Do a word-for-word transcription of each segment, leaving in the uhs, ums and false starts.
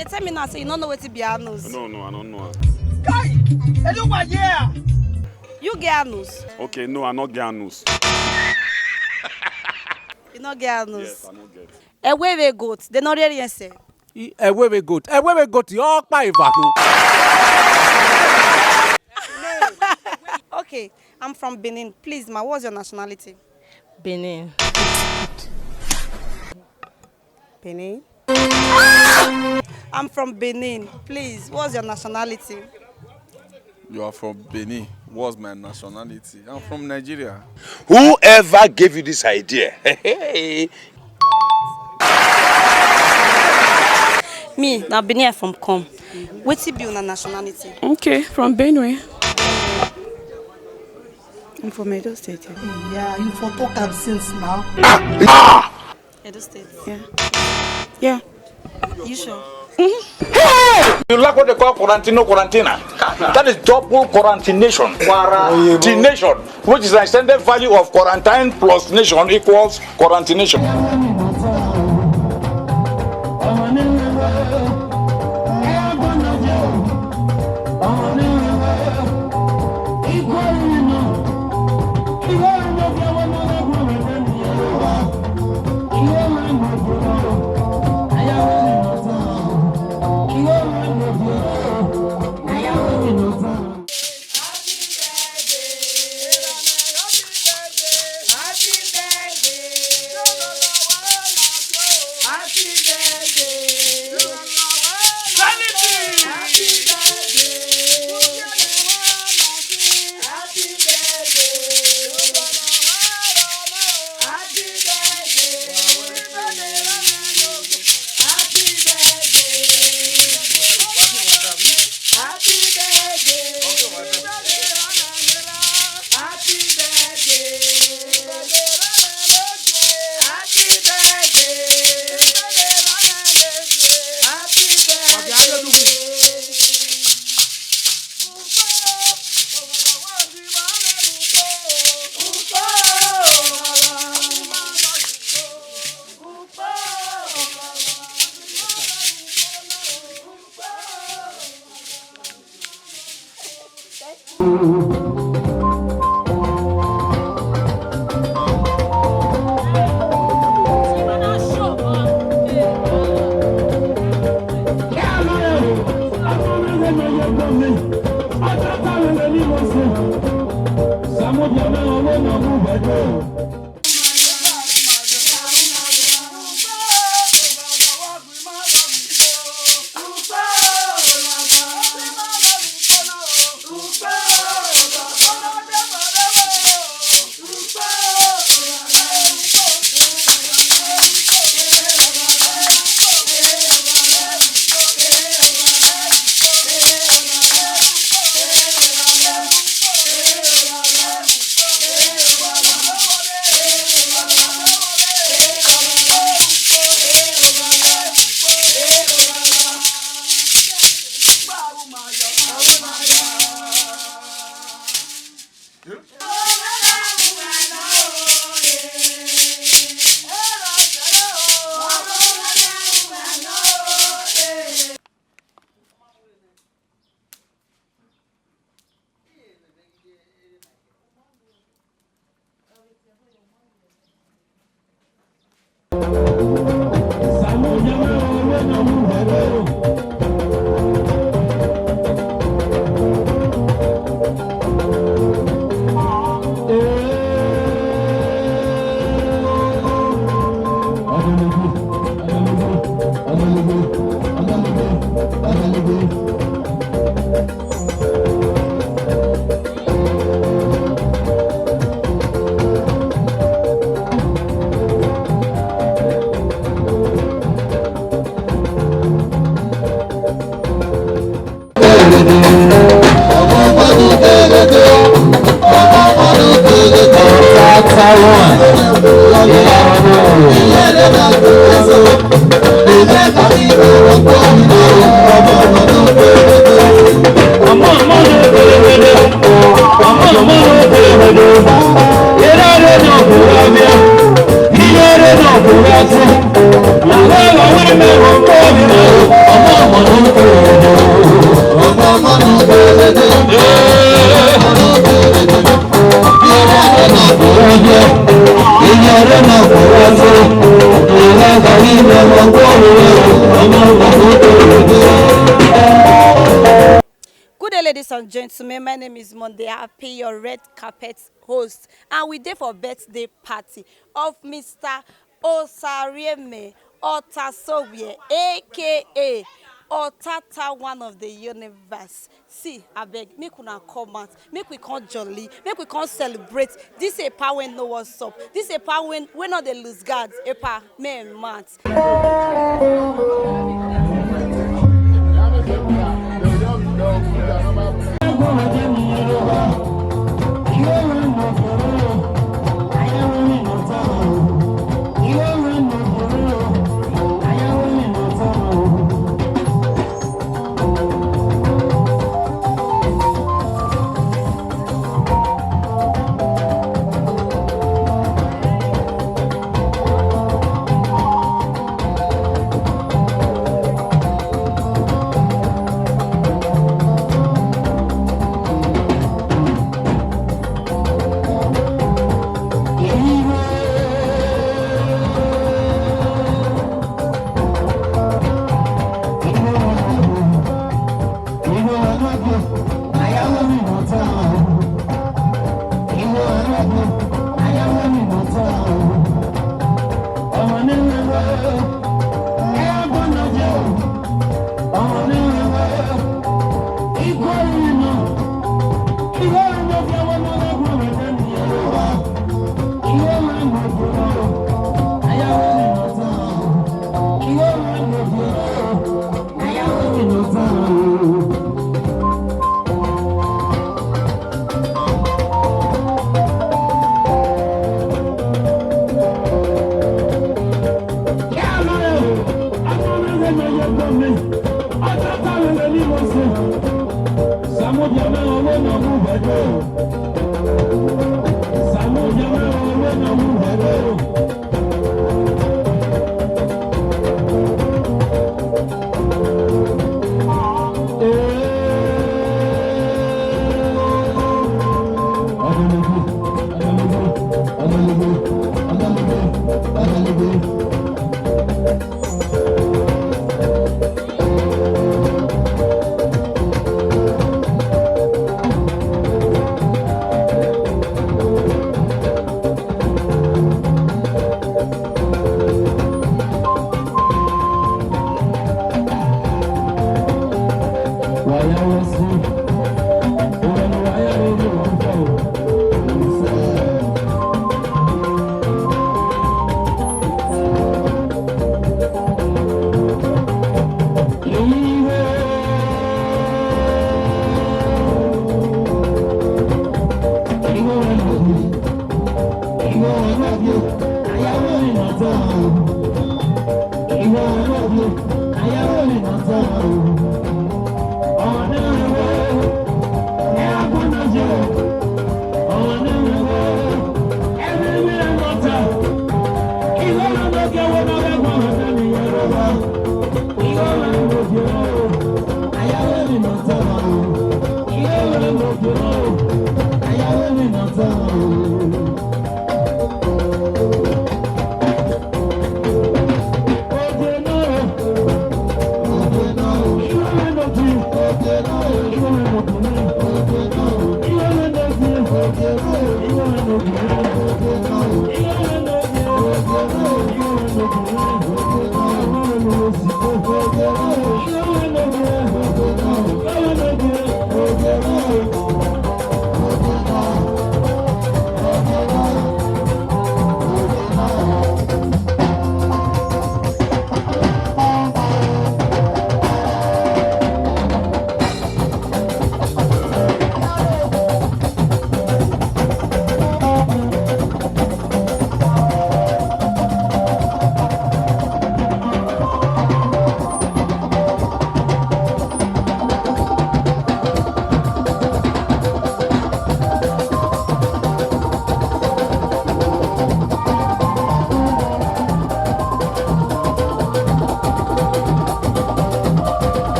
They tell me now say you no know wetin be anus. No, no, I don't know. Kai, Eluwa, yeah. You get anus? Okay, no, I no get anus. You no get anus? Yes, I no get. Ẹwẹvbe goat, they no rere ẹsẹ. Ẹwẹvbe goat, ẹwẹvbe goat, ọkpa eva khin. Okay, I'm from Benin. Please, ma, what's your nationality? Benin. Benin. I'm from Benin. Please, what's your nationality? You are from Benin. What's my nationality? I'm from Nigeria. Whoever gave you this idea? Me, na Benin I from come. Wetin be una nationality? Okay, from Benue. I'm from Edo State. Yeah, you for talk am since now. Edo State. Yeah. Yeah. You sure? You lack what they call quarantino quarantina. That is double quarantination. Quarantination, which is an extended value of quarantine plus nation equals quarantination. Good day, ladies and gentlemen. My name is Monday Happy, your red carpet host, and we dey for birthday party of Mister Osarieme Otasowie, A K A Otata, one of the universe. See, abeg, make una come out, make we come jolly, make we come celebrate. This a pa wey know what's up. This a pa wey, wey no dey lose guard. A pa, man, man.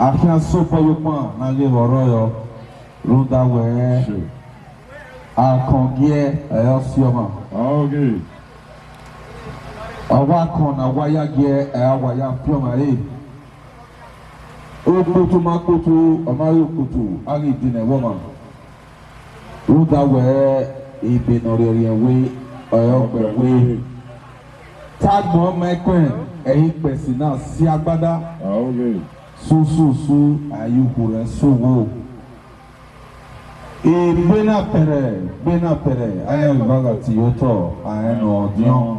A khian sobọ ye ukpọn ne a ghe vbe ọrọre, rhunmwuda wẹẹ, akọn giẹ, ẹ i re ọsiọmwa. Ọ wa akọn ne a wa ya giẹ, ẹ i re a wa ya fiọmwa ẹre. Okpoto ma kpoto, ọ ma re okpoto, a ghi dee nẹ vbe ọmwa. Rhunmwuda wẹẹ, ebe ne ọ rhiẹnrhiẹn we, ọre ọ gbẹn we. Te agbọn ma ẹkẹn, ẹ i re ikpẹsi na si agbada. Sususu, a i re ukhu rẹ sẹ owo. Egbe na pẹrẹ, egbe na pẹrẹ, a i re eva gha tie otọ, a i re ne ọ diọn.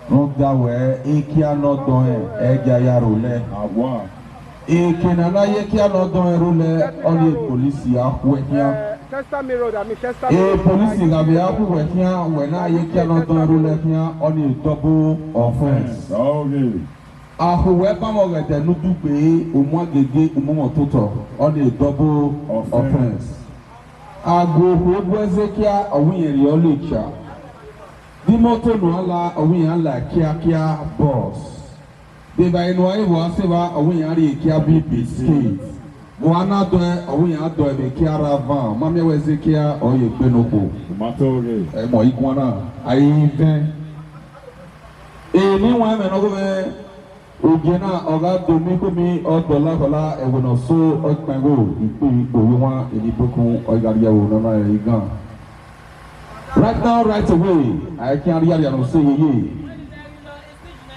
Rhunmwuda wẹẹ, ekia ne ọ dọnrẹn, ẹ i gia ya rre olẹ. Eke ne a na ye ekia ne ọ dọnrẹn rre olẹ, ọnii e polisi a khuẹ khian. E polisi gha vbe a khuẹ khian, wẹ ne a ye ekia ne ọ dọnrẹn rre olẹ khian, ọnii e double offence. A khu wẹ banmwẹ ọghẹdẹ ne u dugbe, u mu agege, u mu mwẹ ototọ, ọnii e double offence. A gu okhuo bu ẹzẹkia, ọ wẹ irẹn rhie ọlọ echa. De imoto ne uan la, ọ wẹ iran la kiakia bus. De evbare ne uan re vbe a sẹ evba, ọ wẹ iran rhie kia bi biscuit. Vbe uan na dọe, ọ wẹ iran dọe vbe kia ra van. Ma miẹn wẹ ẹzẹkia, ọ ye egbe ne okhuo. Ẹ mọ iguan na, a i vẹn. Eni wan ẹmwẹ ne ọ ghe mwẹ, ogie na ọ gha do miẹn ikhuo miẹn, ọ dọla khọla ẹvbo ne ọ so, ọ kpẹn igho ikpii ikpii owa wan, eni bokun ọ gha rhie ẹvbo ne ọ na rẹn igan. Right now, right away, a i khian rhiarria ne ọ sẹ yeye.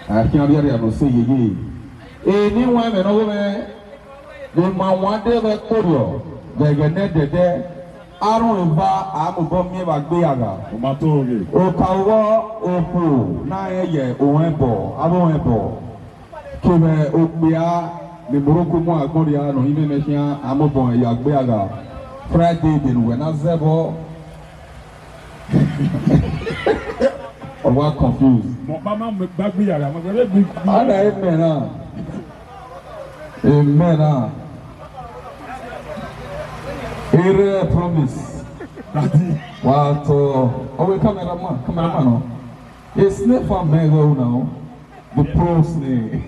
A i khian rhiarria ne ọ sẹ yeye. Eni wan ẹmwẹ ne ọ ghe mwẹ, vbe ma wan de vbe ẹkporhiọ, vbe ẹghẹ ne ẹdẹdẹ, arhunmwu eva a mobọ miẹn vbe agbe ya gha. Okaro vbọ, okhuo na rẹn ye ohan ẹbọ, avbe ohan ẹbọ. Kevbe okpia ne Morocco mu agbọn rria ne ọ rinmwian khian, a mobọ rẹn ya gbe agha. Friday de ne uwẹ na zẹ vbọ. Ọ wa confused. Mọ ọkpa ma mu gba gbe ya gha, ma gbe gbe. Ana amen na. Amen na. Ere promise. Daddy. Wa to. Owe cameraman, cameraman no. Yes, ne fa me go now. The pros ni.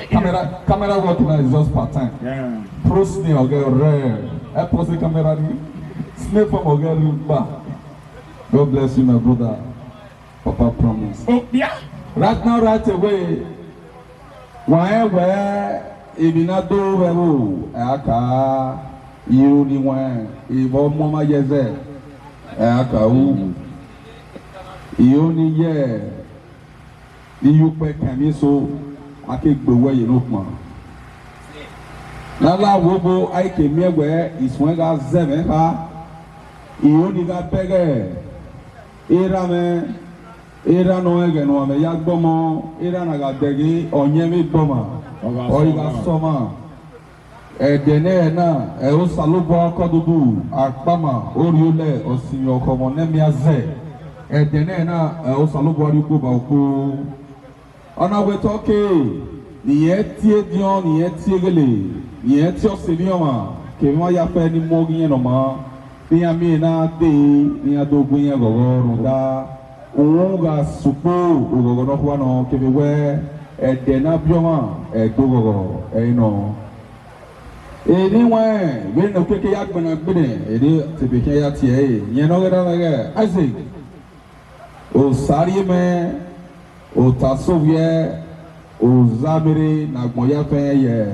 Camera, camera work now is just part time. Yeah. Pros ni, okay, rare. Ẹ pause camera ni. Snap from, okay, look back. God bless you, my brother. Papa promise. Oh, yeah. Right now, right away. Wa rẹn wẹẹ, emwi na do vbe ẹvbo, ẹ a ka iru ni wẹn, evba ọmọ ma ye ẹzẹ, ẹ a ka ru. Iru ni ye, iye ukpẹ kan emwi eso, a ke gbe owẹ ye ne okpan. Ne a la wo obo, a i ke miẹn wẹẹ, isuẹn gha zẹ mwẹ kha, iru ni gha bẹghe, erha mwẹ, erha ne ọ rẹn ẹghẹ ne uan mwẹ ya gbe ọmọ, erha na gha dẹghe, ọ yẹn vbe gbe ọmwa, ọ ghi gha sẹ ọmwa. Ẹdẹ nẹ na, ẹ Osanobua ọkọdudu, akpama, orhiolẹ, ọsinmwi, ọkhọmwọ ne ẹmia zẹ. Ẹdẹ nẹ na, ẹ Osanobua rhie ukpo ba ukpo. Ọ na wẹ te ọ ke, ne irẹn tie ediọn, ne irẹn tie eghele, ne irẹn tie ọse emwi ọmwa, kevbe emwa ya fẹ ni mu ọghe irẹn ne ọ maa, ne iran miẹn na dee, ne iran do gu irẹn ghọghọ rhunmwuda, uhunmwu gha sukpo oghọghọ nọkhua nọ, kevbe wẹ ẹdẹ ne a biẹ ọmwa, ẹdẹ oghọghọ ẹre nọ. Eni wẹn, vbene okiekie ya gbẹnnẹ gbẹnnẹ, eni te ebe khian ya tie ẹre, rẹn ne ọ ghe na ghẹ Isaac. Osarriemẹ, Otasovwiẹ, Ozamere ne agbọn ya fẹn ye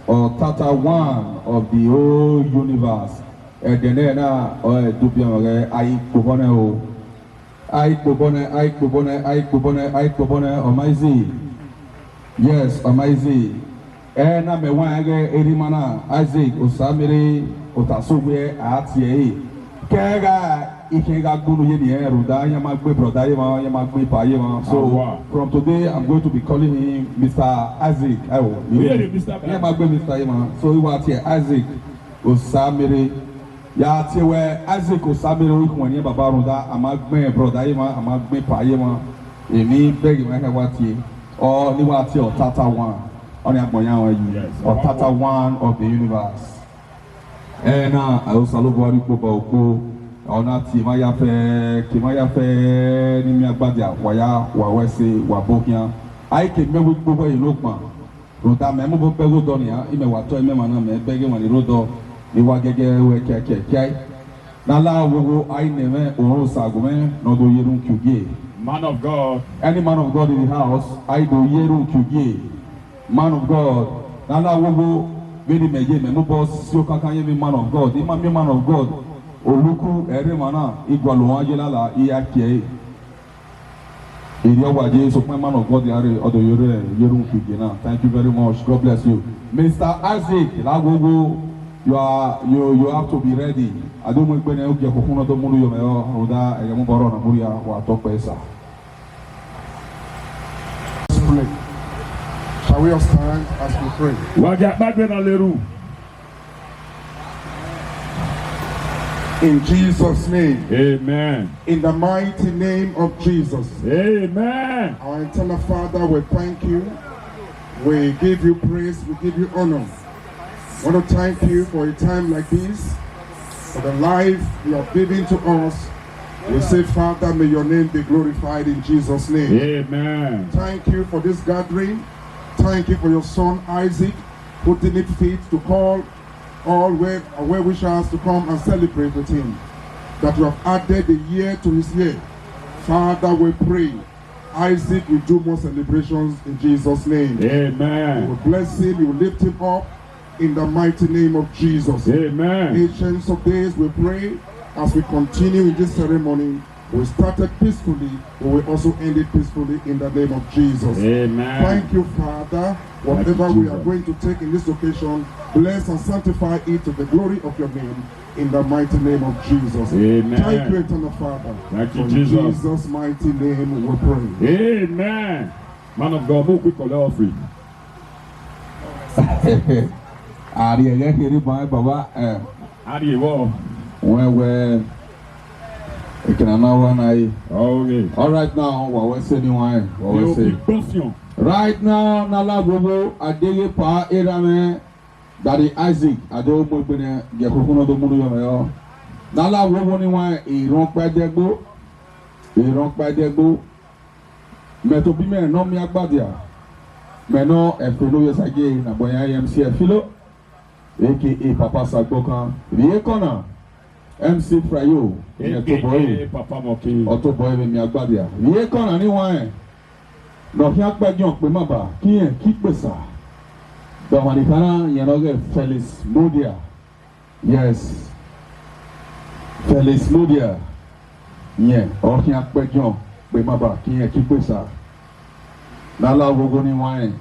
Ọtata one of the whole universe. Ẹdẹ nẹ na ọre dubiọmwẹ ghẹ a i kpobọ nẹ o. A i kpobọ nẹ, a i kpobọ nẹ, a i kpobọ nẹ, a i kpobọ nẹ, ọ ma easy. Yes, ọ ma easy. Ẹ na mẹ wa rẹn ghẹ erha ima na, Isaac Osamere, Otasogbe, a tie ẹre. Kẹ gha ikhiẹn gha gbunu ye ne irẹn rhunmwuda iran ma gbe brother ye emwa, iran ma gbe pa ye emwa. So from today, I'm going to be calling him Mister Isaac. Ayo, iran ma gbe Mister ye emwa. So I wa tie Isaac Osamere. Ya tie wẹ Isaac Osamere, ikhuẹn ne baba rhunmwuda, a ma gbe brother ye emwa, a ma gbe pa ye emwa. Emwi bẹghe emwa ekhẹn wa tie. Ọ ne I wa tie Ọtata one. Ọnii agbọn ya ruẹn yi. Ọtata one of the universe. Ẹ na, a Osanobua rhie ukpo ba ukpo. Ọ na tie emwa ya fẹ, ke emwa ya fẹ ne I miẹn agbada, wa ya, wa wẹ ẹse, wa bo khian. A i ke miẹn wẹ ikpe uwẹ ye ne okpan. Rhunmwuda mẹ mu obọ bẹghe odọ nian, imẹ wa tọ imẹ emwa na, mẹ bẹghe emwa ni rre odọ, ne I wa gẹgẹ ruẹ kiakiakia. Ne a la wowo a i nẹ mwẹ oro osa gu mwẹ ne ọ do ye erhunmwu ugie. Man of God. Any man of God in the house, a i do ye erhunmwu ugie. Man of God, ne a la wowo vbene imẹ ye, mẹ mu obọ si okankan ye emwi man of God. I ma miẹn man of God, Oluku ẹre emwa na, I gualọ ohan ye lala, I ya kie ẹre. Erriọ wa ye, sokpan man of God ya rre, ọ do ye erhunmwu ugie na. Thank you very much. God bless you. Mister Isaac Lagogo, you are, you, you have to be ready. A do mu egbe nẹ, u gie ẹkhokho ne ọ do mu unu yọ mwẹ, rhunmwuda ẹghẹ mobọ rrọọ na, mu rria, wa tọ kpẹẹ, sir. Let's pray. Shall we all stand as we pray? Wa gie akpagbe na leru. In Jesus' name. Amen. In the mighty name of Jesus. Amen. Our eternal Father, we thank you. We give you praise. We give you honor. We want to thank you for a time like this, for the life you have given to us. We say, Father, may your name be glorified in Jesus' name. Amen. Thank you for this gathering. Thank you for your son Isaac, who deemed it fit to call all well, well wishers to come and celebrate with him, that you have added a year to his year. Father, we pray Isaac will do more celebrations in Jesus' name. Amen. You will bless him, you will lift him up in the mighty name of Jesus. Amen. Ancients of days, we pray as we continue in this ceremony, we started peacefully, we will also end it peacefully in the name of Jesus. Amen. Thank you, Father. Thank you, Jesus. Whatever we are going to take in this occasion, bless and sanctify it to the glory of your name, in the mighty name of Jesus. Amen. Thank you, eternal Father. Thank you, Jesus. For in Jesus' mighty name we pray. Amen. Man of God, move quick, collect offering. A rhie ẹghẹ kherhe ban baba, eh. A rhie vbọ? Wẹ wẹ, ekena na wa na re. Okay. All right now, wa wẹ sẹ ni wan, wa wẹ sẹ. Yo, big question. Right now, ne a la wowo, a deghẹ pa erha mwẹ, Daddy Isaac, a do mu egbe nẹ, gie ẹkhokho ne ọ do mu unu yọ mwẹ rọ. Ne a la wowo ni wan, erhọn ọkpa ẹdẹgbo, erhọn ọkpa ẹdẹgbo. Mẹ tobọ imẹ ne ọ miẹn agbadia, mẹ nọ ẹfe ne ovbi Osagie ne agbọn yan M C Ẹfilo, A K A Papa Sagbọkan, vbe iyeke ọna, M C Frayo, aka Papa Mọki. Ọ tobọ ẹre vbe miẹn agbadia. Vbe iyeke ọna ni wan, ne ọ khian kpẹgiọn kpe maba, ke irẹn ke ikpesa. Dọmwani khana, irẹn ne ọ ghe Felix Modia. Yes. Felix Modia, irẹn ọ khian kpẹgiọn kpe maba, ke irẹn ke ikpesa. Ne a la wowo ni wan rẹn.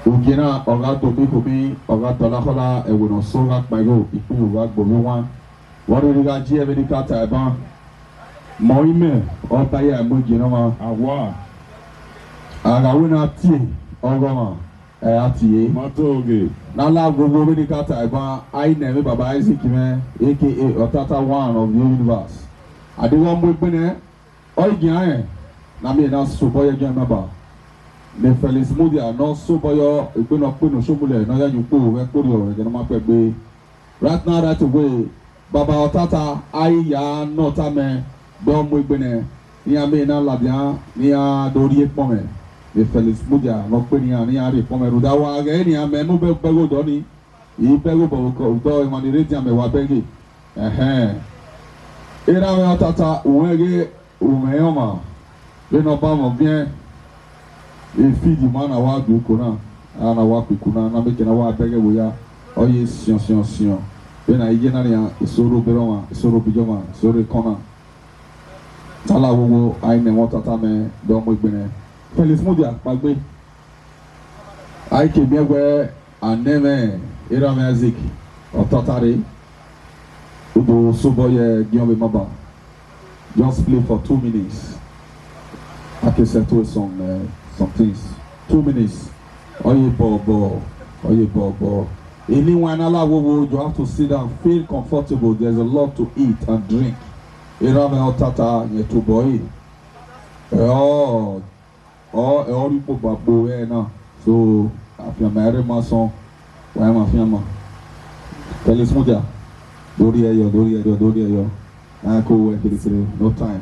Ugie na, ọ gha do mikhomwi, ọ gha dọlọ akholọ, ẹvbo ne ọ so gha kpaegho, ikpihọ gha gbe ovbi owan. Vbe ọ rhirhi gha gie vbene I ka ta ẹban, mẹ ọre imẹ, ọ ba ya mu egie ne ọmwa. Awa. A gha wẹ ne a tie ọghọmwa, ẹ, a tie. Ma to ghe. Ne a la wowo vbene I ka ta ẹban, a i nẹ mwẹ Baba Isaac mwẹ, A K A Ọtata One of the Universe. A deghẹ ọ mu egbe nẹ, ọ i gian rẹn ne a miẹn na sobọ ye ẹdẹ maba. Ne Felix Modia ne ọ sobọ yọ egbe ne ọ kpe ne osomulẹ ne ọ ya yin ukpo vbe ẹkpo rriọ ẹghẹ ne ọ ma kpẹgbe. Right now, right away, Baba Ọtata, a i ya nọ ọta mẹ, do mu egbe nẹ, ne iran miẹn na ladian, ne iran do rhie ekpọnmwẹ. Ne Felix Modia ne ọ kpe ne iran, ne iran rhie ekpọnmwẹ rhunmwuda wa ghẹ nian, mẹ mu bẹghe odọ ni, I bẹghe obọ vbe odọ emwa ni rre edian mẹ wa bẹghe. Ẹhẹn. Erha mwẹ Ọtata, u rẹn ghe u mwẹ rẹn ọmwa, vbene ọ ba mwẹ ọviẹn, e feed ma na wa gu iko na, a na wa ku iko na, na mieke ne a wa bẹghe ẹvbo ya, ọ ye siọn siọn siọn. Vbene a i ye na nian, eso rre obọ erha ọmwa, eso rre obọ iye ọmwa, eso rre ekọn na. Ne a la wowo, a i nẹ ẹmwẹ Ọtata mẹ, do mu egbe nẹ. Felix Modia kpaegbe. A i ke miẹn wẹẹ a nẹ ẹmwẹ erha mwẹ Isaac Ọtata rre, u do sobọ ye ẹdẹ ọvbehe maba. Just play for two minutes. I can settle some, uh, some things. Two minutes. Ọ ye bọbọ, ọ ye bọbọ. Anyone na la wowo, you have to sit down, feel comfortable. There's a lot to eat and drink. Erha mwẹ Ọtata, yẹn tobọ ẹre. Ẹ ọ, ọ, ẹ ọ rhie ukpo gba gbe ẹre na. So, afianma ẹre ma sọn, wa ma fianma. Felix Modia, do rhie ẹyọ, do rhie ẹyọ, do rhie ẹyọ. A ko wẹ kere kere, no time.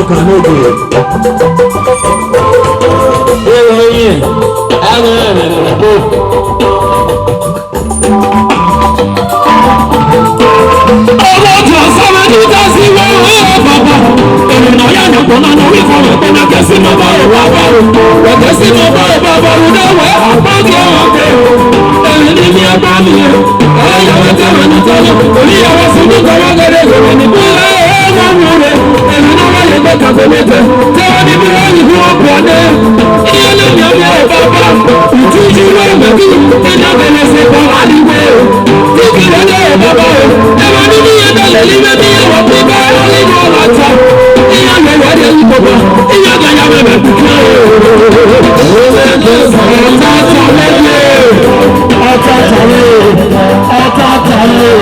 Ka ne oge. Ewe yin, a ghe ẹmwẹ ne ọ do. Ọmọ ọjọ sọmọ ni dasi wẹ wẹ baba. Èrè nọ ya yàn kpọnọ nọ wí fọwọ́ ẹgbẹ́ náà kẹsí mọ bá rẹ wá bá rẹ. Wẹ kẹsí mọ bá rẹ bá bá rẹ dá wẹ àpá kí ọmọ kẹ. Èrè ni mi ẹgbẹ́ mi yẹ. Ẹ yà wẹ tẹ wẹ nù tọ́lọ́. Orí yà wẹ fún mi tọ́lọ́ gẹ́gẹ́ gẹ́gẹ́ ni bí ẹ ẹ wọ́n wúre. Èrè náà wáyé gbé kàgbé mẹ́tẹ̀. Tẹ́wọ́ ni bí wọ́n yìí wọ́n pọ̀ dé. Iye lè mi ọmọ ẹ̀ bàbá. Ìtújú wẹ̀ mẹ́bí. Ẹ̀dá bẹ̀rẹ̀ sí bọ̀ wá níwẹ̀. Kíkì lọ́jọ́ ẹ̀ bàbá o. Ẹ̀rọ ní bí ẹ̀dá lè ní bẹ́ẹ̀ bí ẹ̀rọ pé bá ẹ̀rọ nínú ọ̀la ta. Iye lè wá dé ní bàbá. Iye ọ̀gá ya bẹ̀rẹ̀ kú kí ó. Ọ̀tá ta lẹ́yìn. Ọ̀tá ta lẹ́yìn. Ọ̀tá ta lẹ́yìn.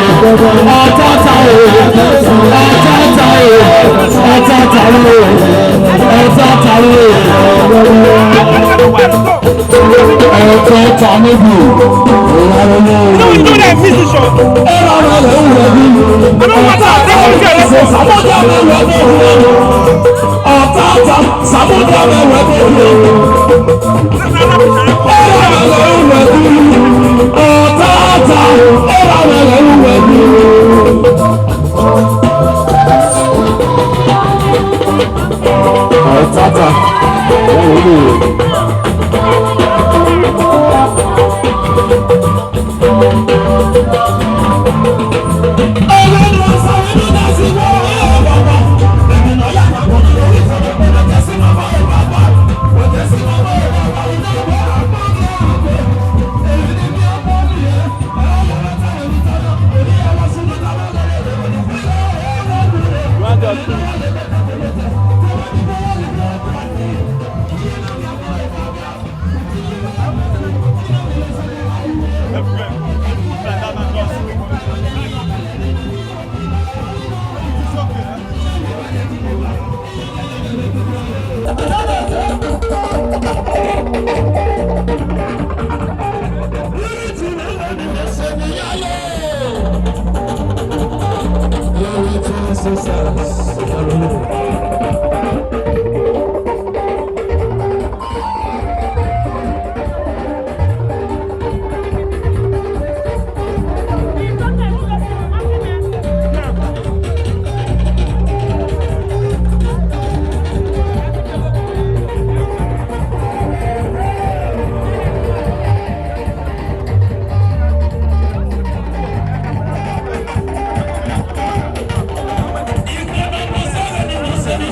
Ọ̀tá ta lẹ́yìn. Ọ̀tá ta lẹ́yìn. Ọ̀tá ta lẹ́yìn. Ọ̀tá ta lẹ́yìn. Ẹ̀kọ́ ta níbi. No, you know that musician. Ẹ̀rọ rẹ̀ lè wù ẹ́ bí. I don't want that. That's what I'm saying. Ọ̀tá ta, Sàmúdà mẹ́wàá tó yẹ. Ẹ̀rọ rẹ̀ lè wù ẹ́ bí. Ọ̀tá ta, ẹ̀rọ rẹ̀ lè wù ẹ́ bí. Ọ̀tá ta, ẹ̀rọ rẹ̀ lè wù ẹ́ bí.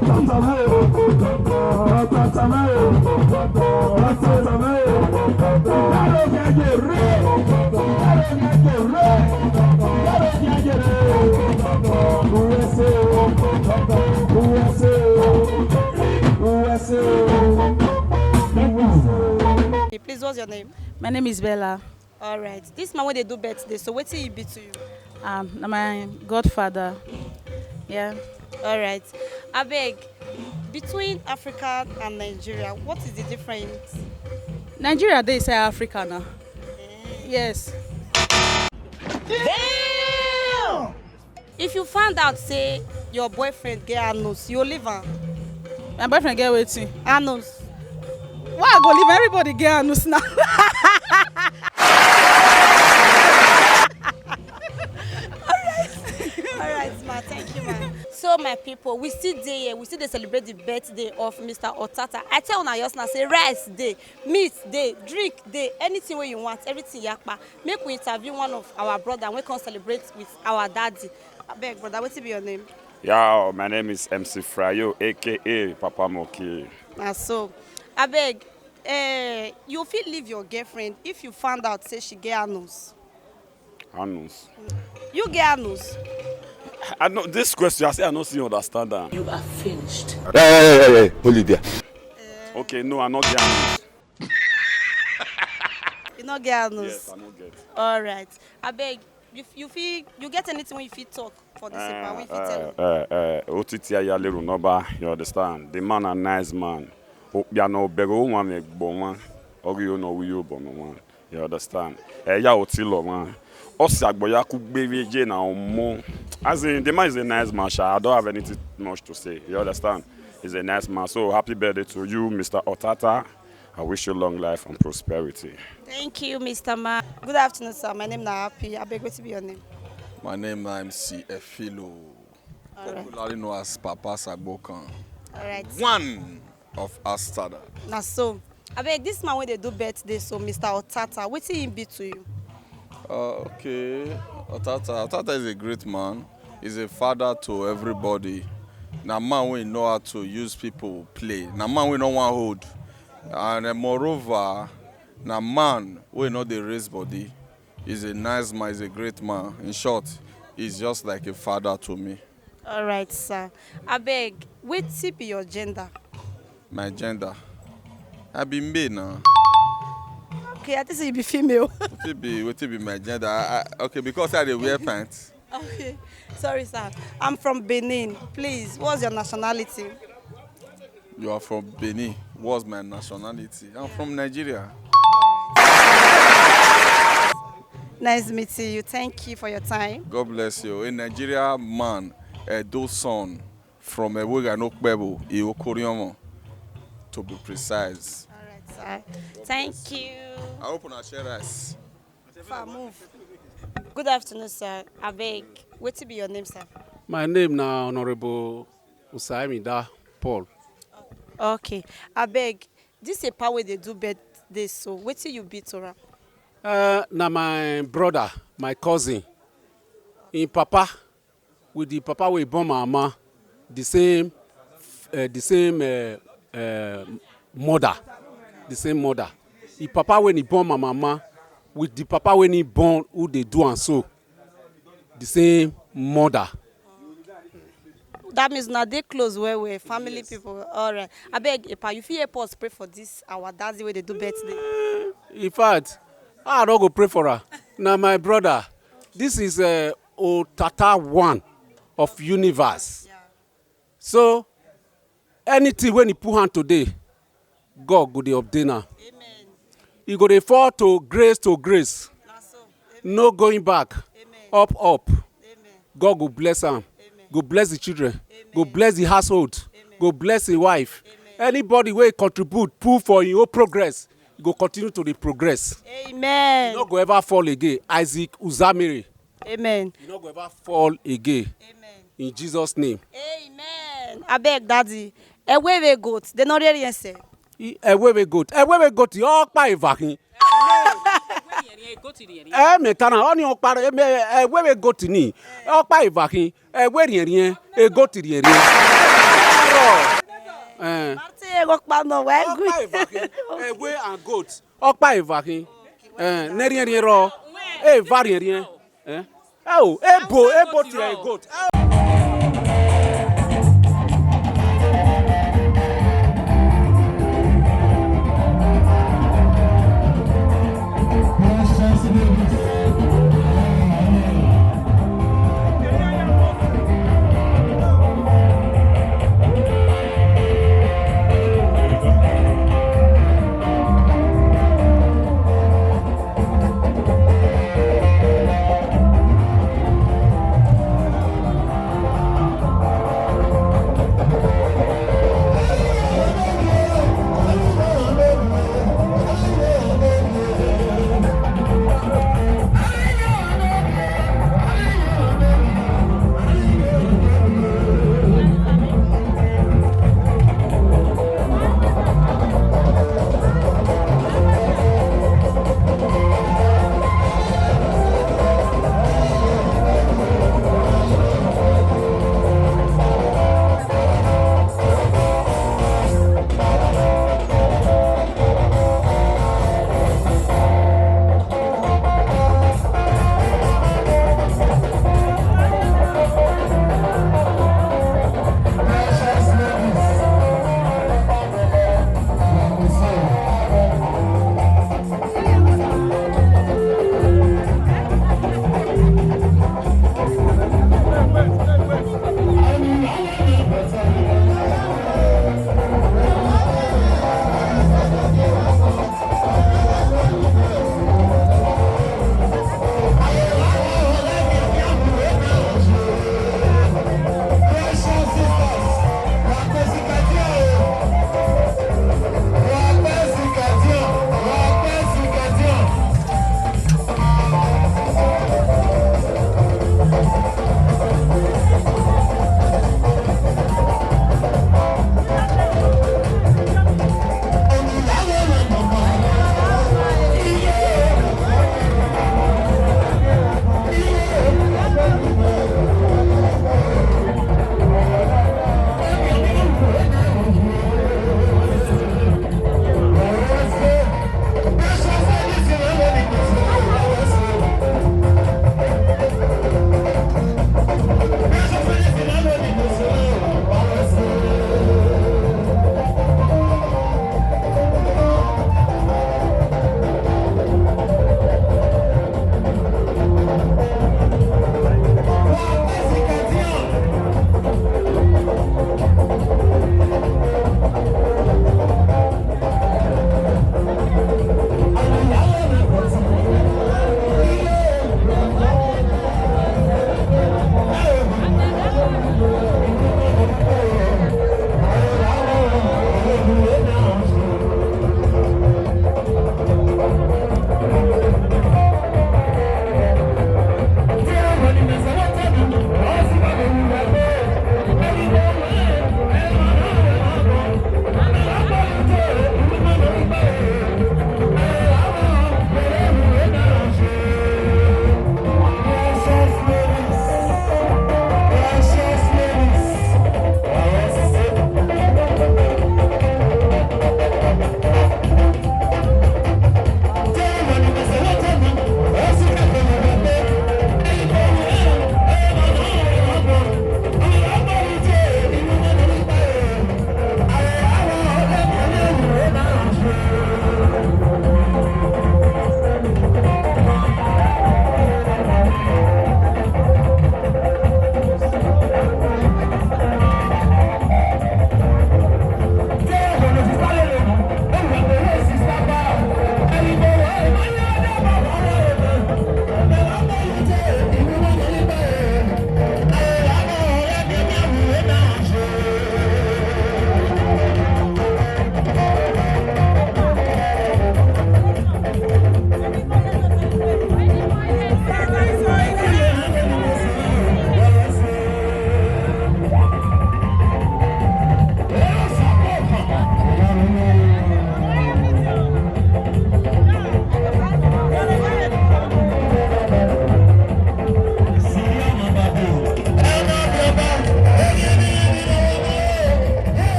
Please, what's your name? My name is Bella. All right. This man wey dey do birthday, so wetin he be to you? Um, na my godfather. Yeah. All right. Abeg, between Africa and Nigeria, what is the difference? Nigeria dey inside Africa now. Yes. Damn! If you found out say your boyfriend get anus, you leave am? My boyfriend get wetin? Anus. Why I go leave? Everybody get anus now. All right, ma. Thank you, ma. So, my people, we still dey here. We still dey celebrate the birthday of Mister Otata. I tell una just now, say rice dey, meat dey, drink dey, anything wey you want, everything yakpa. Make we interview one of our brother wey come celebrate with our daddy. Abeg, brother, wetin be your name? Yo, my name is M C Frayo, A K A Papa Moki. Na so. Abeg, eh, you fit leave your girlfriend if you found out say she get anus? Anus. You get anus? I know this question, I say I no still understand am. You are finished. Hey, hey, hey, hey, hey, hold it there. Okay, no, I no get anus. You no get anus? Yes, I no get. All right. Abeg, you, you fit, you get anything wey you fit talk for this paper? Wey you fit tell? Eh, eh, eh, otiti aya leru nọba, you understand? The man a nice man. Okpia ne ọ bẹghe ọmwa vbe ẹgbẹ ọmwa, ọ ghi ho ne ọ ru iyobọ ne ọmwa. You understand? Ẹ ya oti lọ ọmwa. Ọ si agbọn ya kugbe vbe ye na ọmọ. As in, the man is a nice man, sha. I don't have anything much to say. You understand? He's a nice man. So, happy birthday to you, Mister Otata. I wish you long life and prosperity. Thank you, Mister Man. Good afternoon, sir. My name na Happy. Abeg, wetin be your name? My name na M C Efilo, all right, popularly known as Papa Sagbokan. All right. One of Astada. Na so. Abeg, this man wey dey do birthday so, Mister Otata, wetin he be to you? Uh, okay, Otata. Otata is a great man. He's a father to everybody. Na man wey know how to use people play. Na man wey no wan hold. And, uh, moreover, na man wey no dey raise body. He's a nice man, he's a great man. In short, he's just like a father to me. All right, sir. Abeg, wetin be your gender? My gender? I be male now. Okay, I think say you be female. Wetin be, wetin be my gender? I, I, okay, because I dey wear pants. Okay. Sorry, sir. I'm from Benin. Please, what's your nationality? You are from Benin. What's my nationality? I'm from Nigeria. Nice meeting you. Thank you for your time. God bless you. A Nigeria man, Edo son, from Ewegha Nokpebo, Iokoriọmọ, to be precise. All right, sir. Thank you. I hope una share rice. Fa move. Good afternoon, sir. Abeg, wetin be your name, sir? My name na Honorable Usaimida Paul. Okay. Abeg, this a pa wey dey do birthday so, wetin you be to am? Uh, na my brother, my cousin. Im papa with the papa wey born my mama, the same, uh, the same, uh, uh, mother, the same mother. Im papa wey he born my mama with the papa wey he born who dey do am so, the same mother. That means una dey close well well, family people. Yes. All right. Abeg, Epa, you fit help us pray for this our daddy wey dey do birthday? In fact, I no go pray for her. Na my brother. This is, uh, Otata one of universe. Yeah. So, anything wey he put hand today, God go dey ordain am. Amen. He go dey fall to grace to grace. Na so. Amen. No going back. Amen. Up, up. Amen. God go bless am. Amen. Go bless the children. Amen. Go bless the household. Amen. Go bless him wife. Amen. Anybody wey contribute, put for him own progress, he go continue to dey progress. Amen. He no go ever fall again. Isaac Uzamere. Amen. You no go ever fall again. Amen. In Jesus' name. Amen. Abeg, daddy, ẹwẹ vbe goat, they no really answer. I, ẹwẹ vbe goat, ẹwẹ vbe goat, ọkpa eva khin. Ẹ mẹ ta na, ọ ni ọkpa, ẹ mẹ, ẹwẹ vbe goat ni, ọkpa eva khin, ẹwẹ riẹnriẹn, e goat riẹnriẹn. Ẹn. Martin, eghọkpa nọ, wẹ gui. Ọkpa eva khin. Ẹwe and goat. Ọkpa eva khin. Ẹn, ne rhiẹnrhiẹn rrọọ. Eva rhiẹnrhiẹn. Ẹn. Ẹ o, ebo, ebo tie goat. Ẹ o.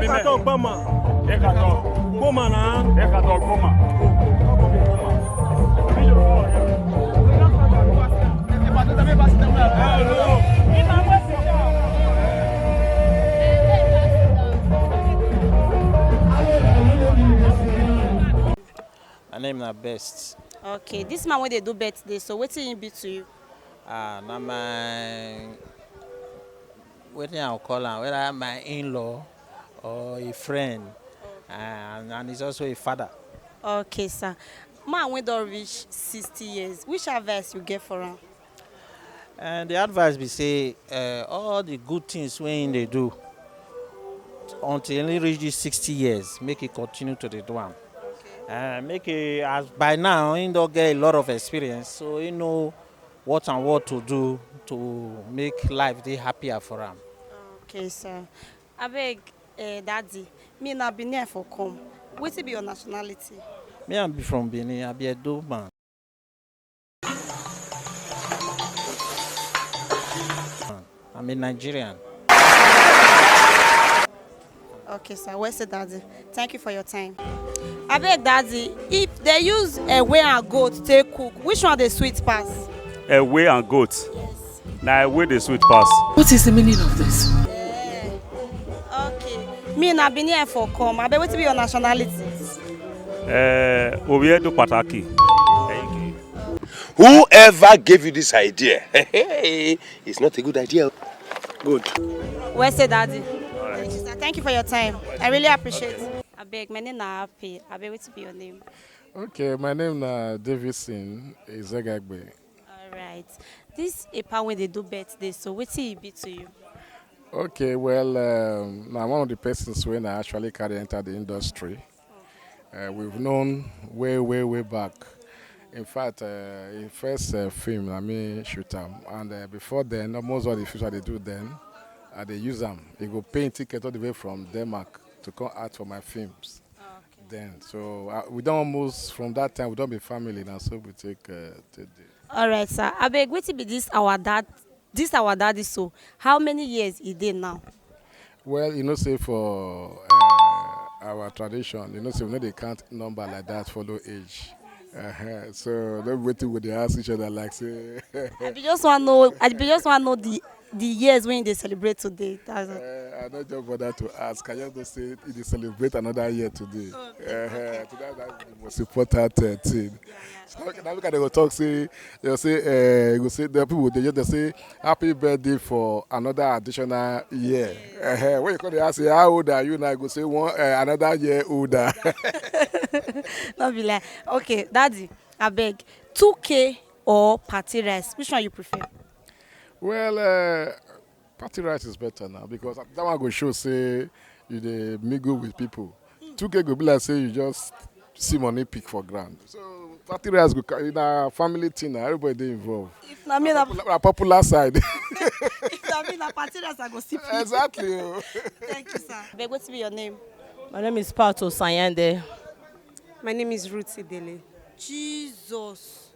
Ekatọ gbọma. Ekatọ. Gbọma na. Ekatọ gbọma. My name na Best. Okay, this man wey dey do birthday, so wetin he be to you? Ah, na my, wetin I go call am, whether my in-law or a friend, and, and he's also a father. Okay, sir. Man wey don reach sixty years, which advice you get for am? And the advice be say, uh, all the good things wey he dey do until he reach this sixty years, make he continue to dey do am. Uh, make he, as by now, he don get a lot of experience, so he know what and what to do to make life dey happier for am. Okay, sir. Abeg, eh, daddy, me na Benin I for come. Wetin be your nationality? Me, I be from Benin, I be Edo man. I'm a Nigerian. Okay, sir. Well said, daddy. Thank you for your time. Abeg, daddy, if they use ewe and goat take cook, which one dey sweet pass? Ewe and goat. Yes. Na ewe dey sweet pass. What is the meaning of this? Eh, okay. Me na Benin I for come. Abeg, wetin be your nationality? Eh, ovbi Edo pataki. Whoever gave you this idea, it's not a good idea. Good. Well said, daddy. Thank you, sir. Thank you for your time. I really appreciate. Abeg, my name na Happy. Abeg, wetin be your name? Okay, my name na Davidson Ezegagbe. All right. This Epa wey dey do birthday, so wetin he be to you? Okay, well, um, na one of the persons wey I actually carry enter the industry. Uh, we've known way, way, way back. In fact, uh, his first, uh, film, na me shoot am. And, uh, before then, almost all the films I dey do then, I dey use am. He go pay him ticket all the way from Denmark to come act for my films. Okay. Then, so, uh, we don almost, from that time, we don be family now, so we take, uh, take the All right, sir. Abeg, wetin be this our dad, this our daddy so? How many years he dey now? Well, you know say for, uh, our tradition, you know say we no dey count number like that, follow age. Uh-huh. So no be wetin we dey ask each other like say. I be just wan know. I be just wan know the the years wey he dey celebrate today. That's all. Uh, I no just bother to ask. I just know say he dey celebrate another year today. Oh, okay. Uh-huh. So that, that's the most important, uh, thing. So now look at, they go talk say, they go say, uh, go say, the people, they just, they say, "Happy birthday for another additional year." Uh-huh. When you call, they ask you, "How old are you now?" You go say, "One, uh, another year older." No be lie. Okay, daddy, abeg, two K or party rice? Which one you prefer? Well, uh, party rice is better now, because that one go show say you dey mingle with people. Two K go be like say you just see money pick for ground. So party rice go ca-, na family thing na, everybody dey involved. If na me, na popular, popular side. If na me, na party rice I go see. Exactly. Oh. Thank you, sir. Abeg, wetin be your name? My name is Pat Osanyande. My name is Ruth Idele. Jesus.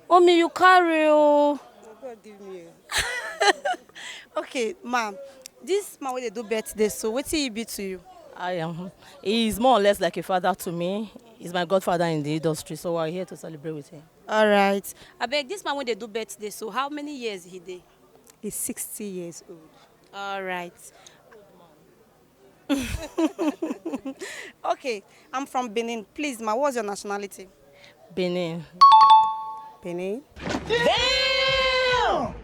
Omi, you carry o. Na God give me o. Okay, ma'am. This man wey dey do birthday, so wetin he be to you? I am. He is more or less like a father to me. He's my godfather in the industry, so we're here to celebrate with him. All right. Abeg, this man wey dey do birthday, so how many years he dey? He's sixty years old. All right. Okay, I'm from Benin. Please, ma, what's your nationality? Benin. Benin. Damn!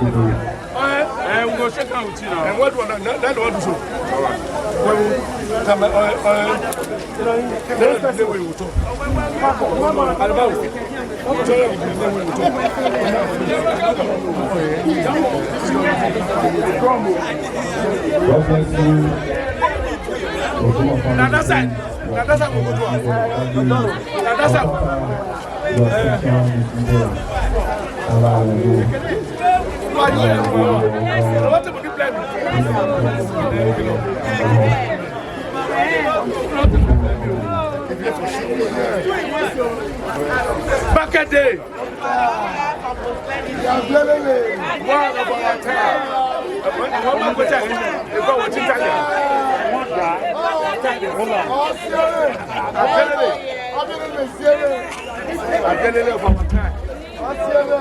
Eh, we go shake hand with you now. Eh, what do you want? That, that, what do you want? Well, come on, uh, uh, let's say we will talk. Alaba, we will talk. God bless you. Na that side. Na that side we go do am. Na that side. Back a day. One of our time. Wọ́n máa gbé jáde. Ìgbà wo ti jáde? Abẹ́lẹ̀. Abẹ́lẹ̀ of our time. Abẹ́lẹ̀.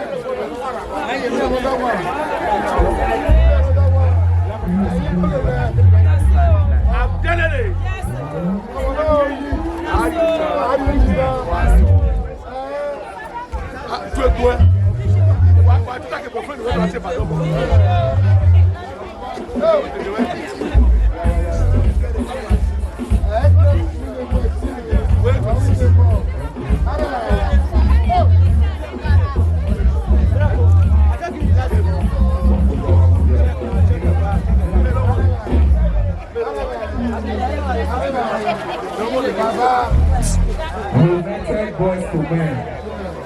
United Boys to Men.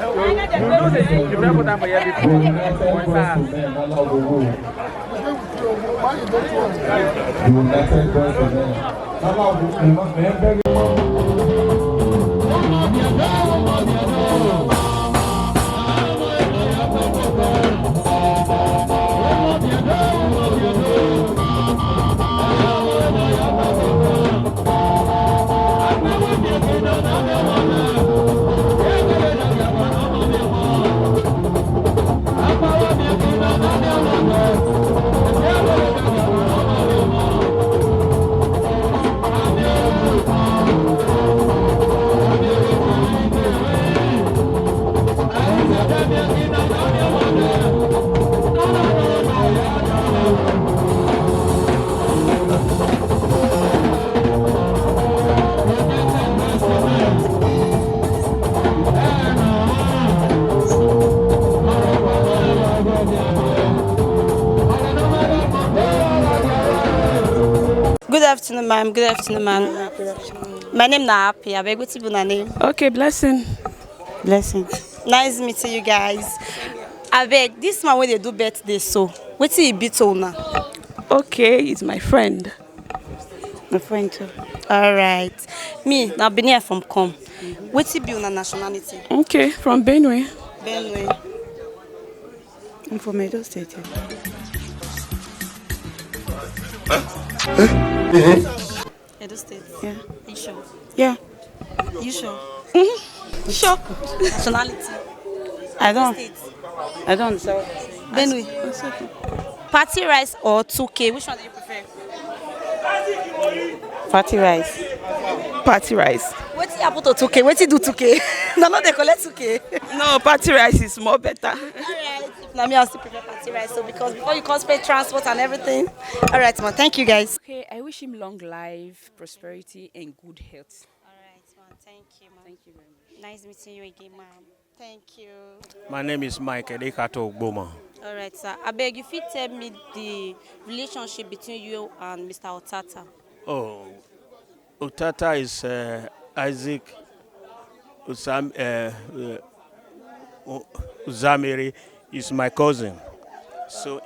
You know say you never put am for here before. United Boys to Men, Lala Ogogo. United Boys to Men. Lala Ogogo, man, very Good afternoon, ma'am. Good afternoon, ma'am. My name na Happy. Abeg, wetin be una name? Okay, Blessing. Blessing. Nice meeting you guys. Abeg, this man wey dey do birthday so, wetin he be to una? Okay, he's my friend. My friend too. All right. Me, na Benin I from come. Wetin be una nationality? Okay, from Benue. Benue. I'm from Edo State. Yeah. Edo State? Yeah. You sure? Yeah. You sure? Mm-hmm. Sure. Nationality? I don't. State? I don't. So Benue. It's okay. Party rice or two K? Which one do you prefer? Party rice. Party rice. Wetin happen to two K? Wetin do two K? Na no dey collect two K. No, party rice is more better. All right. If na me, I'll still prefer party rice. So because before you come spend transport and everything. All right, ma. Thank you, guys. Okay, I wish him long life, prosperity, and good health. All right, ma. Thank you, ma. Thank you very much. Nice meeting you again, ma'am. Thank you. My name is Mike Edekato Ogboma. All right, sir. I beg you fit tell me the relationship between you and Mister Otata. Oh, Otata is uh, Isaac Usam, uh, uh, U- Uzamiri is my cousin. So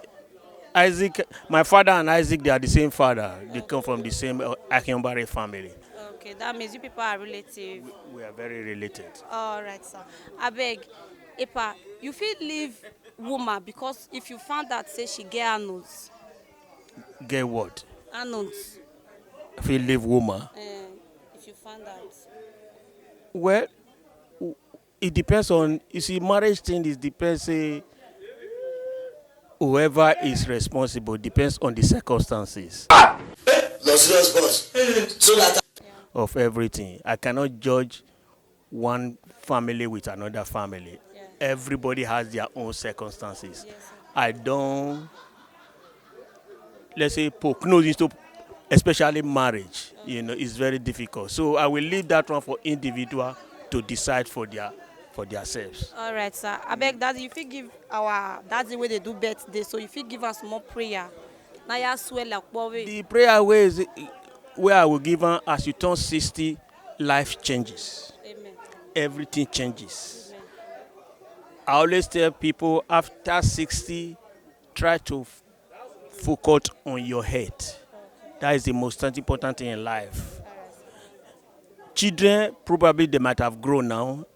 Isaac, my father and Isaac, they are the same father. They come from the same uh, Akinbare family. Okay, that means you people are relative. We are very related. All right, sir. I beg, Epa, you fit leave woman because if you found out say she get anons. Get what? Anons. If you leave woman. Eh, if you found out. Well, w- it depends on, you see, marriage thing is depends say whoever is responsible depends on the circumstances. Lọ serious boss. So that of everything. I cannot judge one family with another family. Yeah. Everybody has their own circumstances. Yes, sir. I don't, let's say, poke nose into, especially marriage. You know, it's very difficult. So I will leave that one for individual to decide for their for themselves. All right, sir. I beg, Daddy, you fit give our daddy where they do birthday, so you fit give us more prayer. Na ya suẹ la kpọ vbe. The prayer wey is wey I will give am as you turn sixty, life changes. Amen. Everything changes. Amen. I always tell people after sixty, try to f- focus on your health. That is the most important thing in life. Children, probably they might have grown now.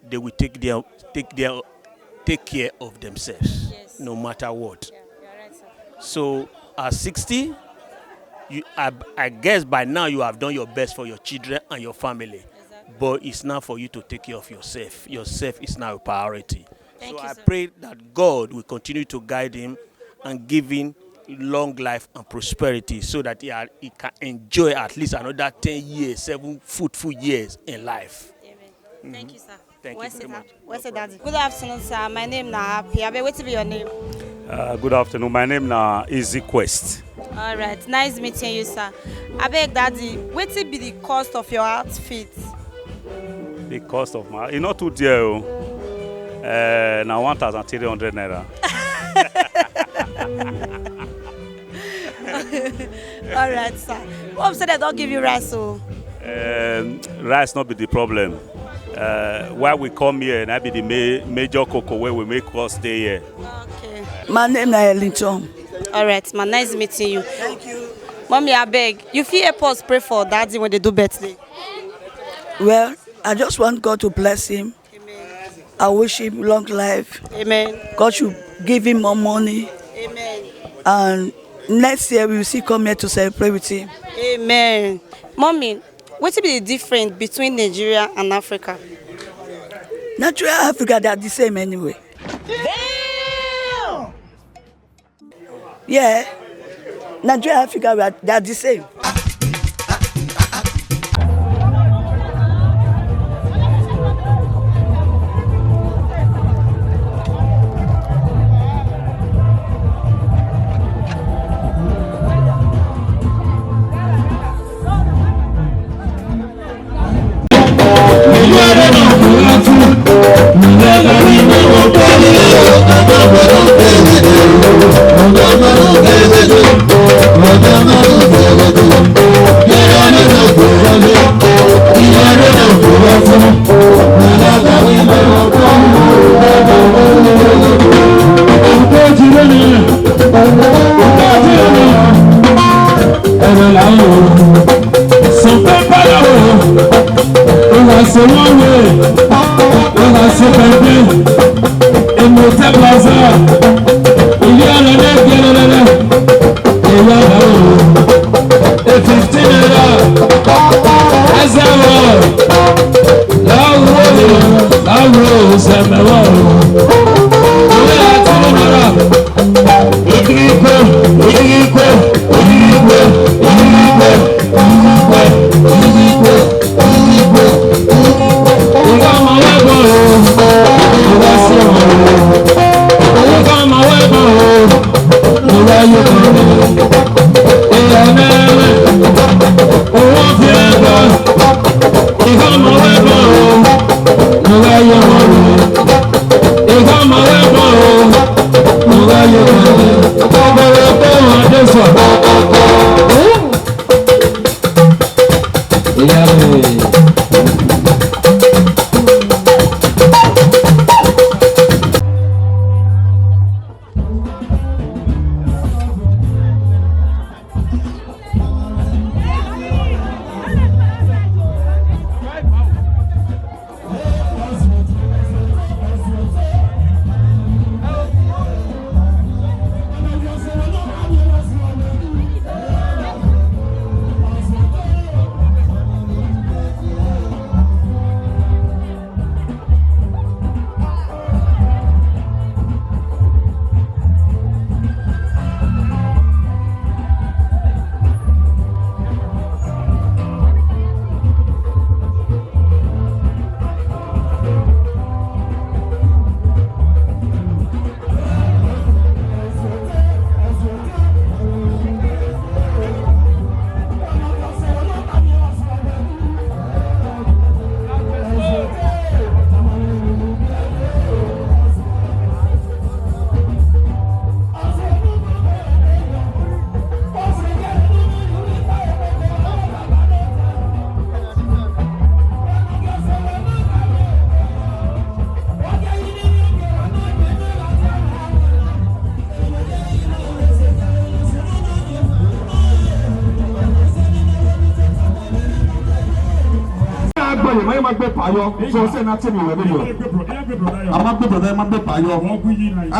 They will take their take their take care of themselves, yes, no matter what. Yeah, you are right, sir. So at sixty, you I, I guess by now you have done your best for your children and your family. Exactly. But it's now for you to take care of yourself. Yourself is now a priority. Thank you, sir. So I pray that God will continue to guide him and give him long life and prosperity so that he, are- he can enjoy at least another ten years, seven fruitful years in life. Amen. Thank you, sir. Thank you very much. Where's the daddy? Good afternoon, sir. My name na Happy. Abeg, wetin be your name? Uh, good afternoon. My name na Easy Quest. All right. Nice meeting you, sir. Abeg, daddy, wetin be the cost of your outfit? The cost of my, e no too dear o. Uh, na one thousand three hundred naira. All right, sir. Hope say they don't give you rice, so. Um, rice not be the problem. Uh, why we come here, and I be the ma- major cocoa where we make us stay here. Okay. My name na Ellington. All right, ma. Nice meeting you. Thank you. Mommy, I beg, you fit help us pray for daddy when they do birthday. Well, I just want God to bless him. Amen. I wish him long life. Amen. God should give him more money. Amen. And next year we will still come here to celebrate with him. Amen. Mommy, what be the difference between Nigeria and Africa? Nigeria and Africa, they are the same anyway. Damn! Yeah. Nigeria and Africa, we are, they are the same. Some people, oh, oh, I say one way, oh, I say plenty. Emote Plaza, ilé ọ̀rọ̀ lẹ́gbẹ̀rẹ̀rẹ̀, ìwà ọ̀rọ̀, a fifteen naira, ẹsẹ̀ ọ̀rọ̀, láwùrọ̀, láwùrọ̀, sẹ̀mẹ̀wọ̀, ìwé àti ìmọ̀ràn. Ojúgbò, ojúgbò, ojúgbò, ojúgbò. Agbẹyẹmọ, ma gbe pa yọ. So sẹ na te mi wẹ vberriọ. A ma gbe brother, ma gbe pa yọ.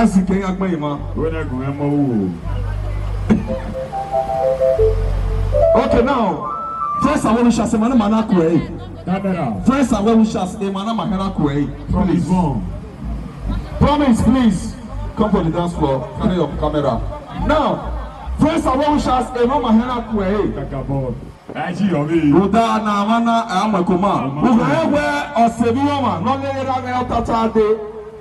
Isaac, ya gbẹyẹmọ. Okay, now, first and well wishers, emwa ne ma na kuẹ. Camera. First and well wishers, emwa ne ma hẹn na kuẹ. Please. Promise, please. Come for the dance floor. Carry your camera. Now, first and well wishers, emwa ne ma hẹn na kuẹ. Kakabọ. Ẹ i si yọ vbe. Rhunmwuda ne a mwa na, a mu ẹko ma. Ughẹ wẹ ọse vbe ọmwa ne ọ lele erha mwẹ Ọtata dee,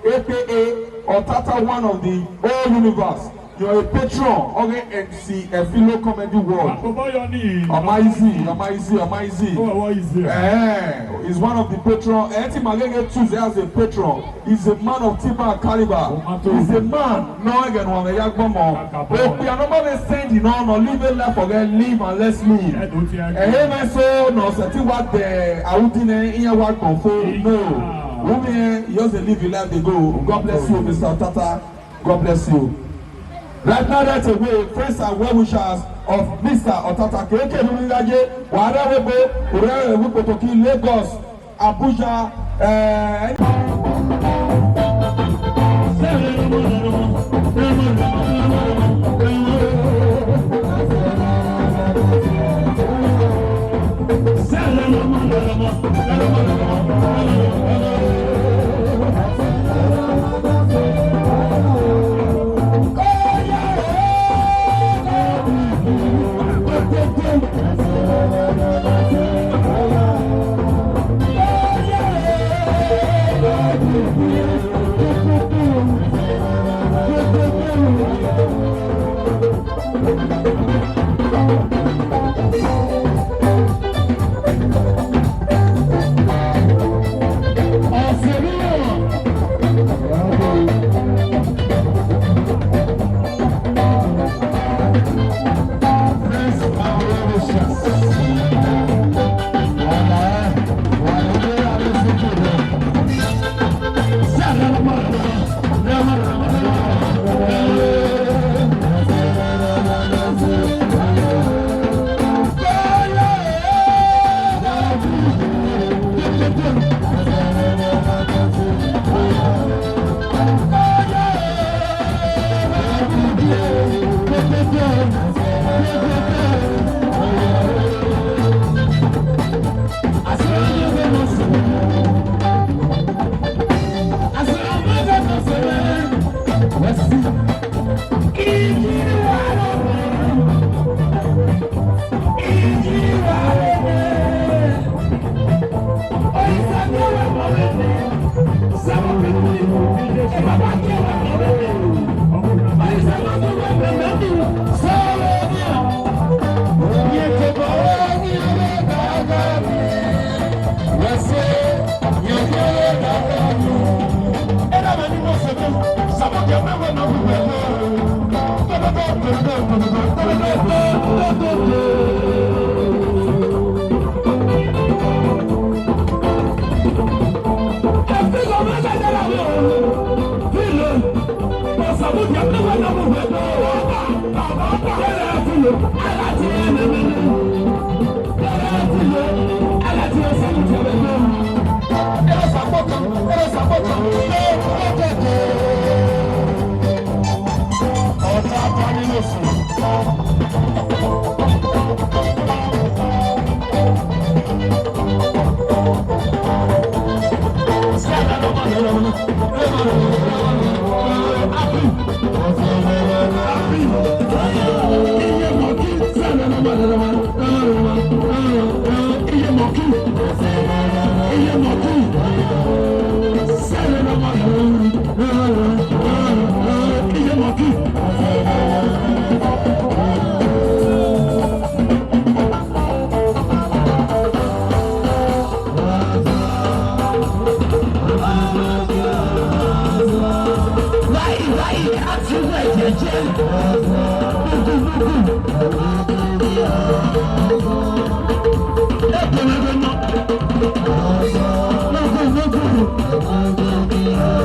A K A Ọtata, one of the whole universe. You're a patron of the M C Efilo Comedy World. Akpọbọ yọ ni. Ọ ma easy, ọ ma easy, ọ ma easy. Oh, what is it? Eh, he's one of the patron. Ẹ ti ma gege choose as a patron. He's a man of timber and caliber. He's a man nọ ẹghẹ ne uwa mwẹ ya gbọmọ. Okpia ne ọ ma vbe send nọ, nọ live a life for them, live and let's live. Ẹhe mwẹ so nọ sẹtin wa dẹ audi nẹ iran wa gbọn fo. No. Women, you just dey live your life dey go. God bless you, Mister Tata. God bless you. Right now, right away, friends and well wishers of Mister Otata Keke Nurilaje, Ware Webo, Urere Wipotoki, Lagos, Abuja, eh,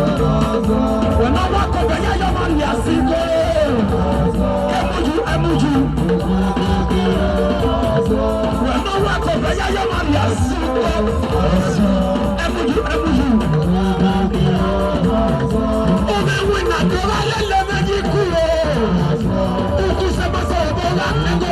Wẹ ne ọ wa kobẹ ya yọ ọmọ rhie asiko. Emuyu, emuyu. Wẹ ne ọ wa kobẹ ya yọ ọmọ rhie asiko. Emuyu, emuyu. Ovbi ẹvbo na do gha lele mwẹ yi ku o. Uku sẹ ma sẹ obọ gha kẹ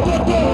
gogo.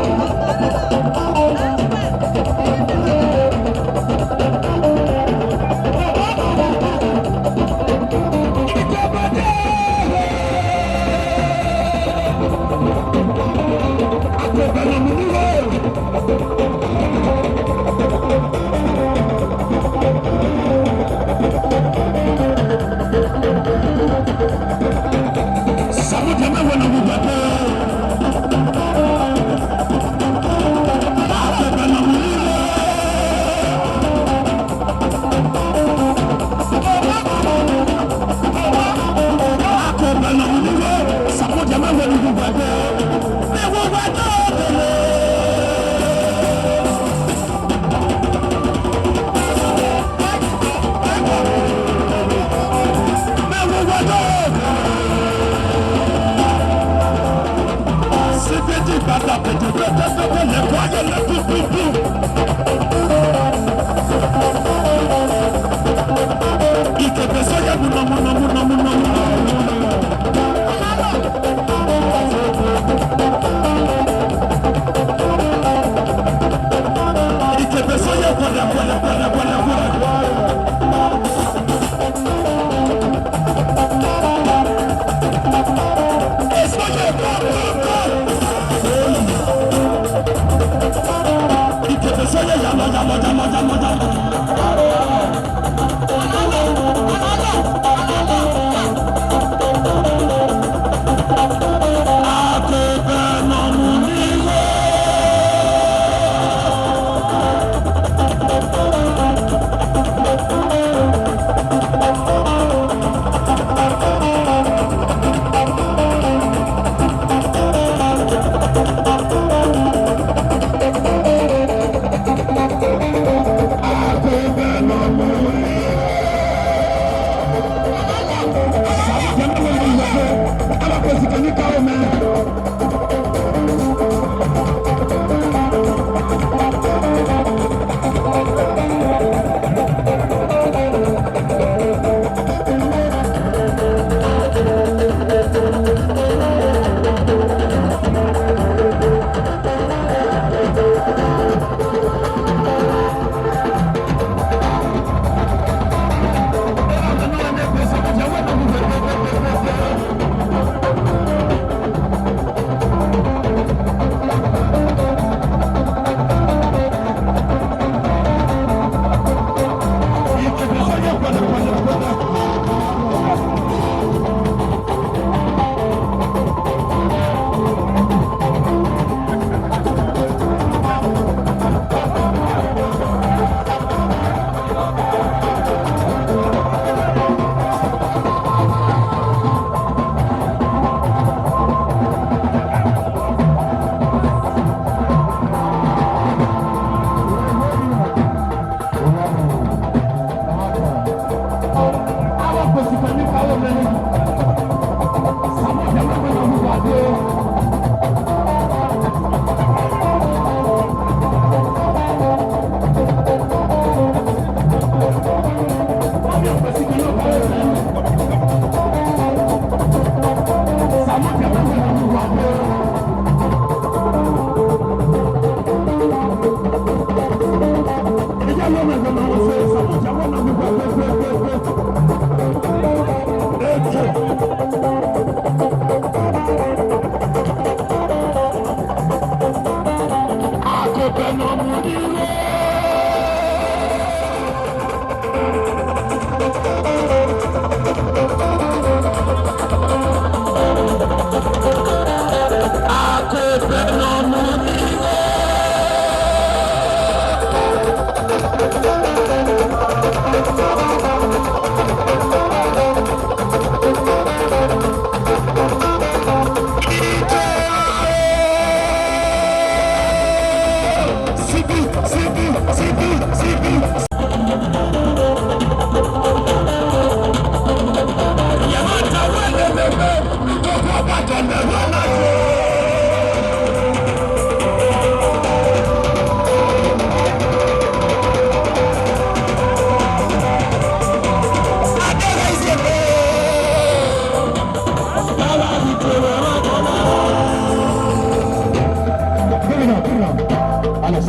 Give it up, give it up. Alex.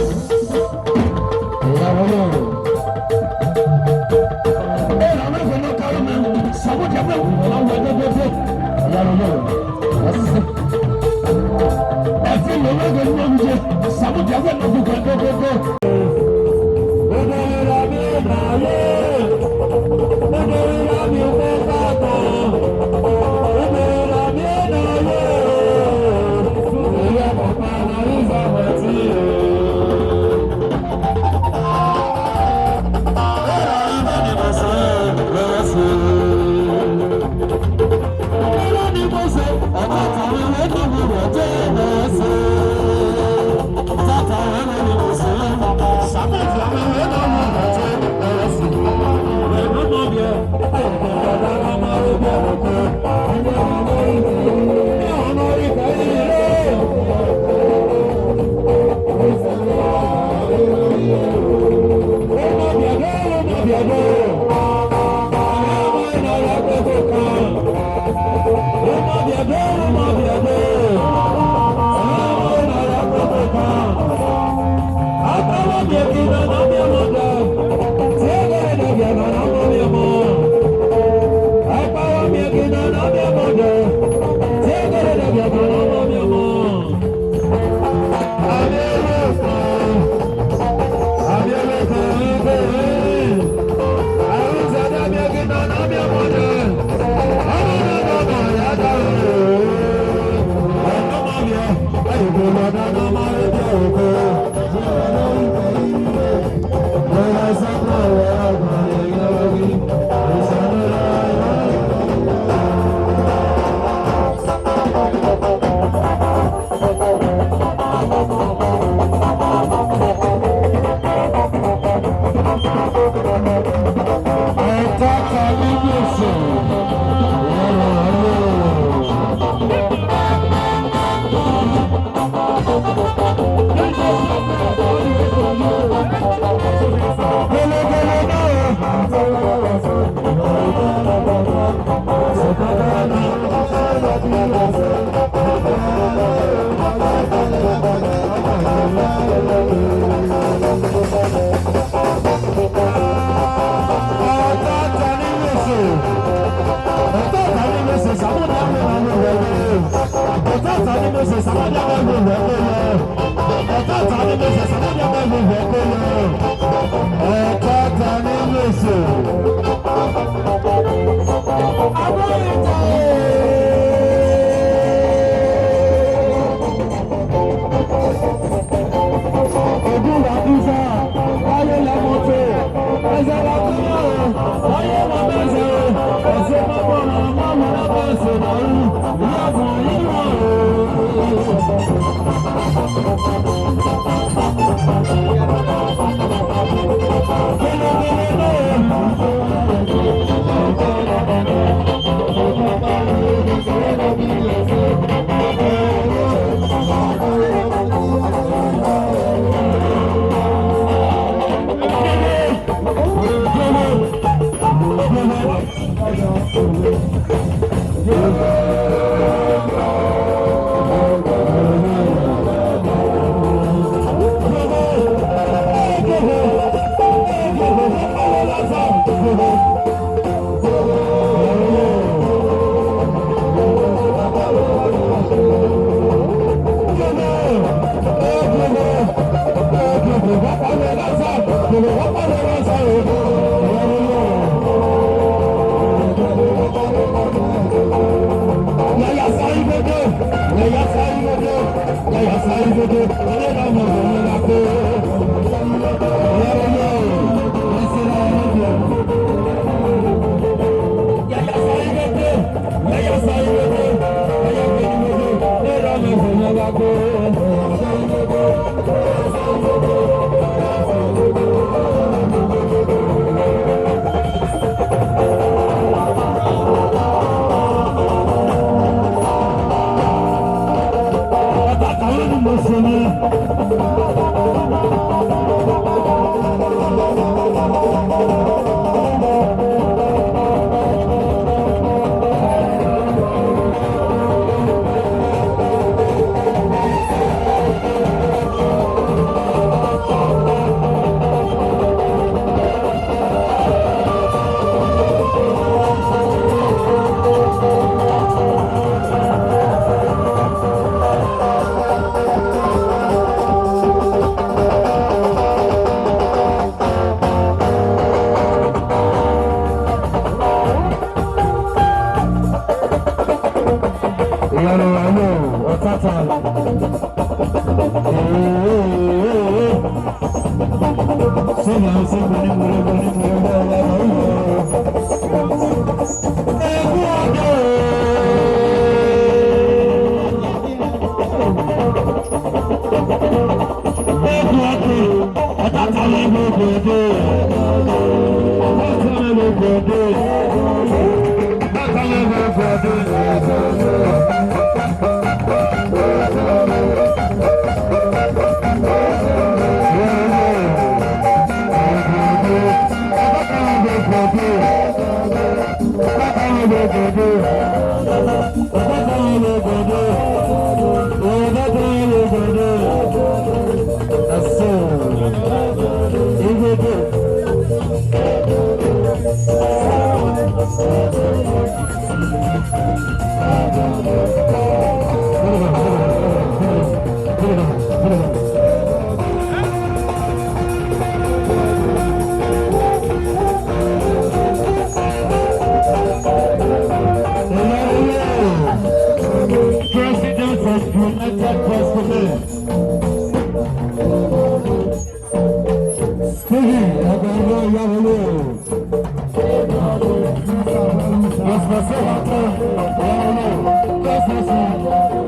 Ẹ ra mwẹ vbe ne ọ ka ru mẹ, Samudia mwẹ wu, ọ wa wẹ dẹdẹdẹ. Ẹ ra mwẹ. Ẹ fi lele ghe ne ọ ye, Samudia mwẹ ne ọ wu wẹ dẹdẹdẹ. President of United Bosco Men. Stevie, ẹgbẹrún ló yá wọlé o. Bosco Men, yá wọlé o. Bosco Men,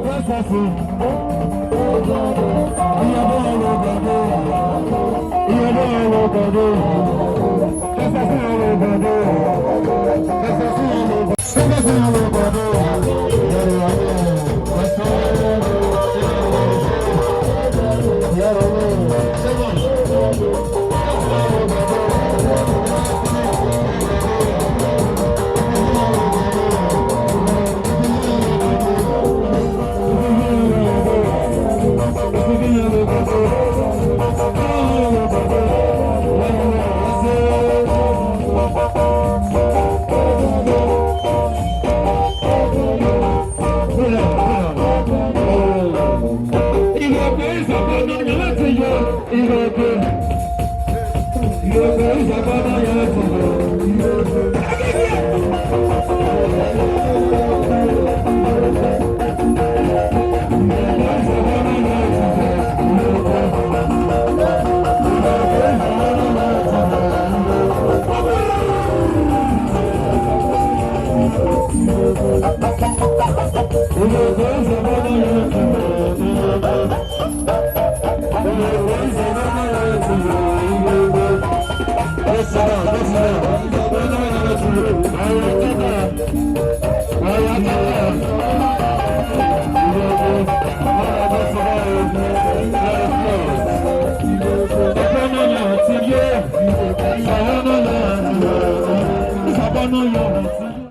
Bosco Men.